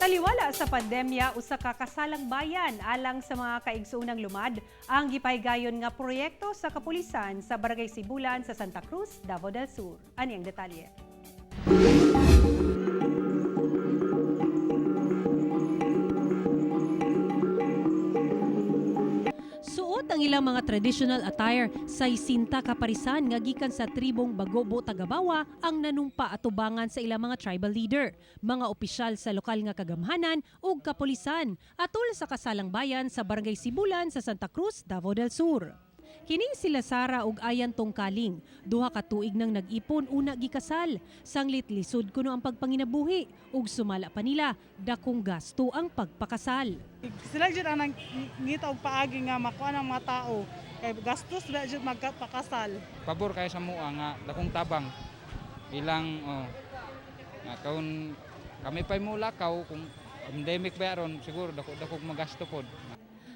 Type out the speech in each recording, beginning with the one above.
Taliwala sa pandemya, usa ka kasalang bayan alang sa mga kaigsuonang lumad ang gipahigayon nga proyekto sa kapulisan sa Barangay Sibulan sa Santa Cruz, Davao del Sur. Ani ang detalye. Suot ang ilang mga traditional attire sa isinta kaparisan nga gikan sa tribong Bagobo Tagabawa ang nanumpa atubangan sa ilang mga tribal leader, mga opisyal sa lokal nga kagamhanan ug kapulisan atol sa kasalang bayan sa Barangay Sibulan sa Santa Cruz, Davao del Sur. Kini sila Sara ug Ayan Tungkaling, duha ka tuig nang nag-ipon una gikasal. Sanglit lisod kuno ang pagpanginabuhi ug sumala pa nila dakong gasto ang pagpakasal. Sila jud ang ngita og paagi nga makuha ng mga tao kay gastos ba jud magpakasal. Pabor kay sa mua nga dakong tabang ilang, oh, nga kaun kami pay mulakaw kung pandemic ba aron, siguro dako dako magasto pod.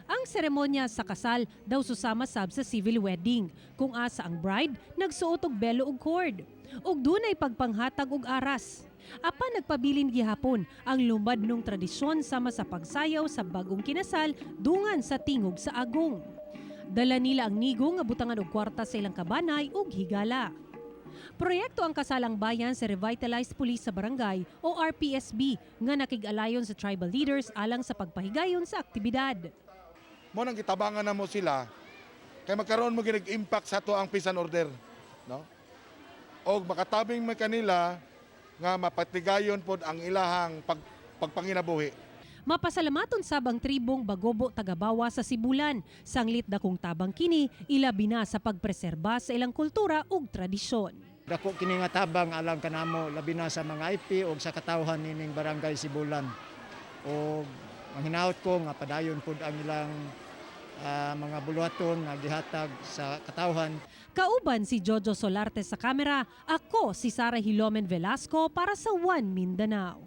Ang seremonya sa kasal daw susama sab sa civil wedding kung asa ang bride nagsuot og belo ug cord ug dunay pagpanghatag og aras. Apan nagpabilin gihapon ang lumad nung tradisyon sama sa pagsayaw sa bagong kinasal dungan sa tingog sa agong. Dala nila ang nigo nga butangan og kwarta sa ilang kabanay ug higala. Proyekto ang Kasalang Bayan sa Revitalized Police sa Barangay o RPSB nga nakig-alayon sa tribal leaders alang sa pagpahigayon sa aktibidad. Mo nang gitabangan na mo sila kay magkaroon mo ginig impact sa ato ang peace and order, no, og makatabing man kanila nga mapatigayon pod ang ilahang pagpanginabuhi. Mapasalamaton sab ang tribong Bagobo Tagabawa sa Sibulan. Sanglit dakong tabang kini, ilabi na sa pagpreserba sa ilang kultura ug tradisyon. Dako kini nga tabang alang kanamo, labi na sa mga IP o sa katawhan nining Barangay Sibulan. O ang hinaot ko nga padayon pud ang ilang mga buluhaton nga gihatag sa katawhan. Kauban si Jojo Solarte sa kamera, ako si Sara Hilomen Velasco para sa One Mindanao.